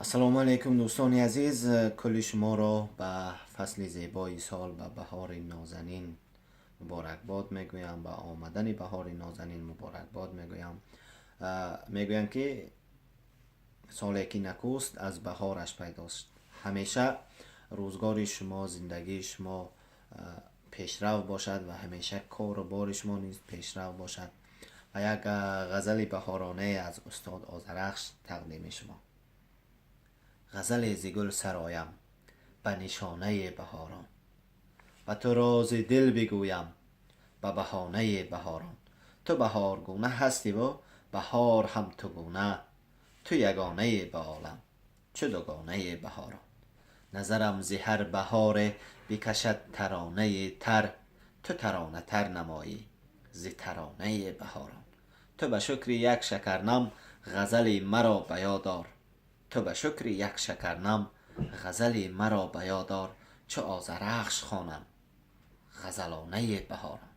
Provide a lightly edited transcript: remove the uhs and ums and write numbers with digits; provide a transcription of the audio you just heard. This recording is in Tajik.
Ассалому алайкум, дӯстони азиз. Кулли шуморо ба фасли зебои сол, ба баҳори нозанин муборакбод мегӯям, ба омадани баҳори нозанин муборакбод мегӯям. Мегӯянд, ки соле ки накӯст, аз баҳораш пайдост. Ҳамеша рӯзгори шумо, зиндагии шумо пешрав бошад ва ҳамеша кору бори шумо низ пешрав бошад. Ва як ғазали баҳоронае аз устод Озарахш тақдими шумо. Ғазале зи гул сароям ба нишонаи баҳорон, ба ту рози дил бигӯям ба баҳонаи баҳорон. Ту баҳоргуна ҳастиву баҳор ҳам ту гуна, ту ягонае ба олам, чу дугонаи баҳорон. Назарам зи ҳар баҳоре бикашад таронаи тар, ту таронатар намоӣ зи таронаи баҳорон. Ту ба шукри як шакарнам ғазали маро ба ёд ор, ту ба шукри як шакарнам ғазали маро ба ёд ор, чу Озарахш хонам ғазалонаи баҳорон.